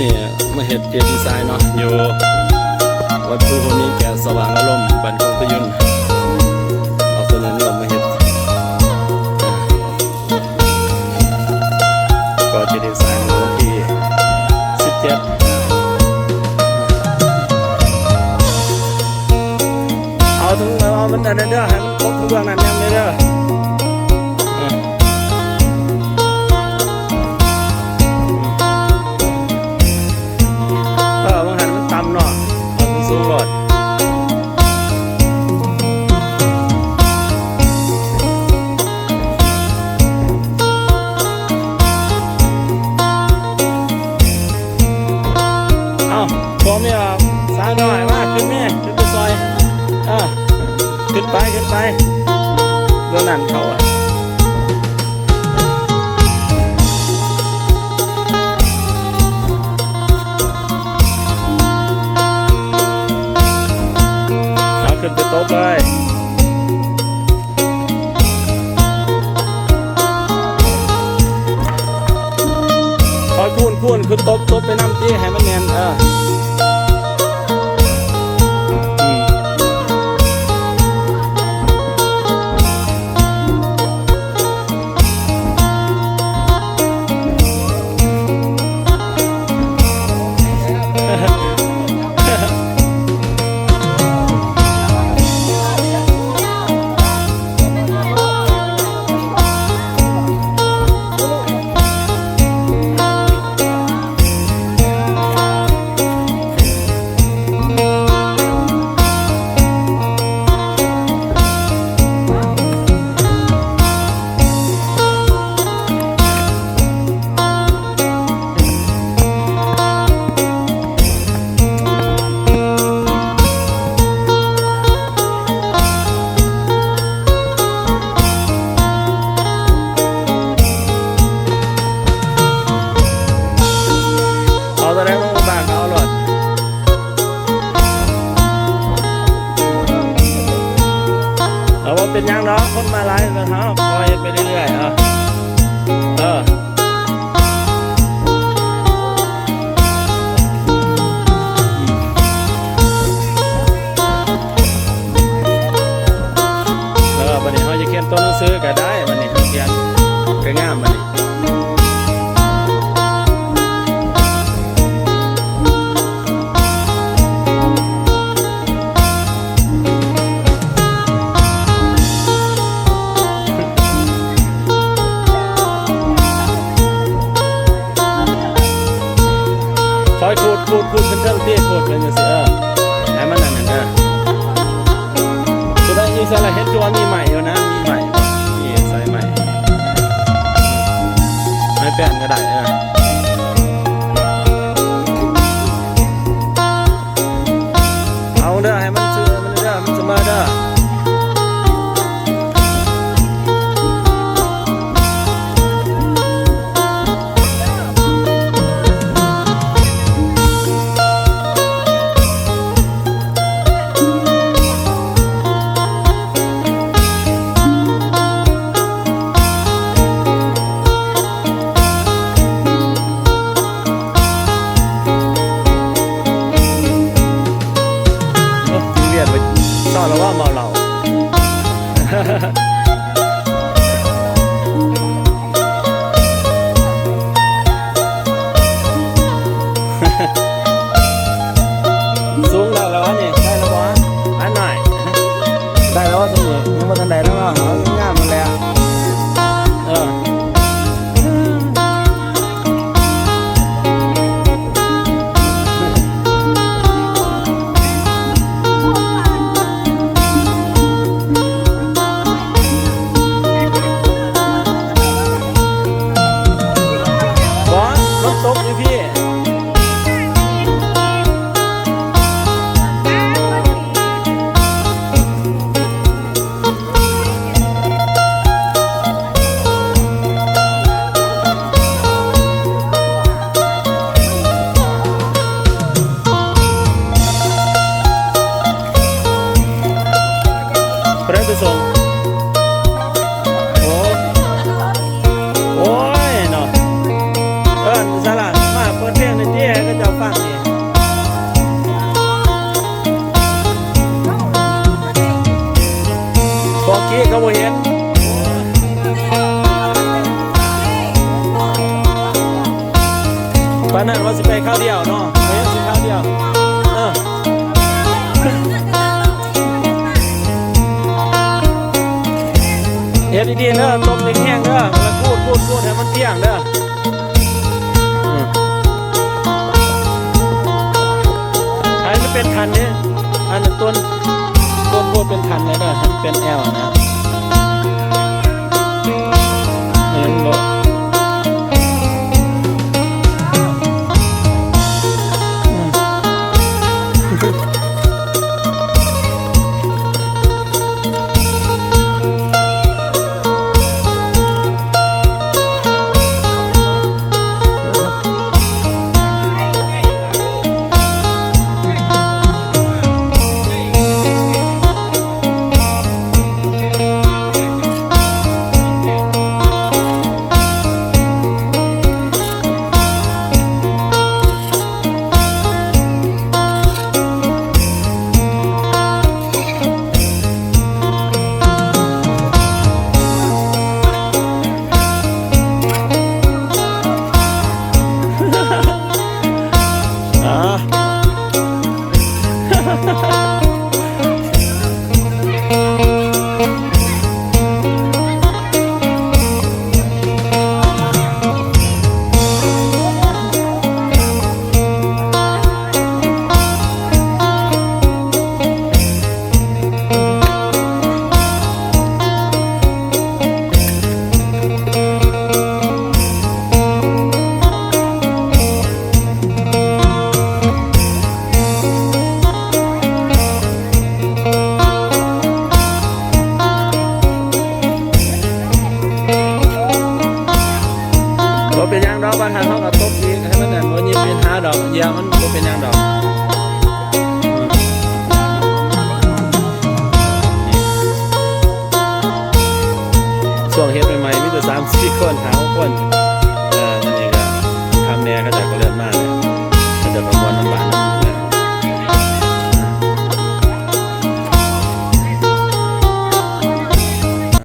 ນີ້ມາເຮັດເຈດີຊາຍເນາະ ຢູ່ວັດພູພະມີແກ້ວ ສະຫວ່າງອາລົມ ບ້ານໂຄກຕະຍຸນ ເອົາຕົວນັ້ນລົງມາເຮັດ ກໍເຈດີຊາຍວັນທີສິບເຈັດ ເອົາ ເອົາມັນອັນນັ້ນເດີ ໃຫ້ມັນຄົບທຸກເບື້ອງນັ້ນນຳເດີ. ເອີ ເອີ ວ່າງຫັ້ນມັນຕ່ຳເນາະ ເອົາສູງໆໂລດ. ເອົ້າ ພວກນີ້ ສາວນ້ອຍ ມາ ຂຶ້ນແມ່ ຂຶ້ນໄປຊ່ອຍ ເອີ ຂຶ້ນໄປ ຂຶ້ນໄປ ໂດນນັ້ນເຂົາ ເອົາ ຂຶ້ນໄປຕົບເລີຍ. ຄ່ອຍຄູນໆ ຄືຕົບ ຕົບໄປນຳຕິ ໃຫ້ມັນແໜ້ນ ເອີ ອືມ. ເອົາຕົວໃດມາບາງກໍເອົາໂລດ. ເອົາ ບໍ່ເປັນຫຍັງດອກ ຄົນມາຫຼາຍແລ້ວ ເຮົາກໍເຮັດໄປເລື້ອຍໆ ເອີ ເອີ. ເອີ ບັດນີ້ເຮົາຈະຂຽນຕົວໜັງສືກໍໄດ້ ບັດນີ້ເຮົາຂຽນກໍງາມ ບັດນີ້. ຄ່ອຍຂູດ ຂູດ ຂູດຂຶ້ນເທິງຕິ ຂູດຂຶ້ນຈັ່ງຊີ້ ເອີ ໃຫ້ມັນອັນນັ້ນ ເອີ. ຜູ້ໃດຢູ່ໃສລະ ເຫັນຕົວມີໄມ້ຢູ່ນະ ມີໄມ້ ມີໃສໄມ້ ໄມ້ແປ້ນກໍໄດ້ ເອີ. ເອົາເດີ ໃຫ້ມັນຊື່ ມັນເດີ ມັນສະເໝີເດີ. ເ ອັນນັ້ນວ່າຊິໄປຄາວດຽວເນາະ ໄປຊິຄາວດຽວ ເອີ ເຮັດດີໆເດີ ຕົບແຮງໆເດີ ແລ້ວຂູດໆໆ ໃຫ້ມັນກ້ຽງເດີ ອືມ ໃຫ້ມັນເປັນຄັນເດ້ ອັນນັ້ນຕົ້ນ ຕົ້ນໂພດເປັນຄັນເລີຍເດີ ໃຫ້ມັນເປັນແອວນະ ແມ່ນບໍ່? ອ່າ ບໍ່ເປັນຫຍັງດອກ ບາງຄັ້ງເຮົາກໍຕົບອີກ ໃຫ້ມັນ ອັນ ບໍ່ມີປັນຫາດອກ ຢ່າມັນ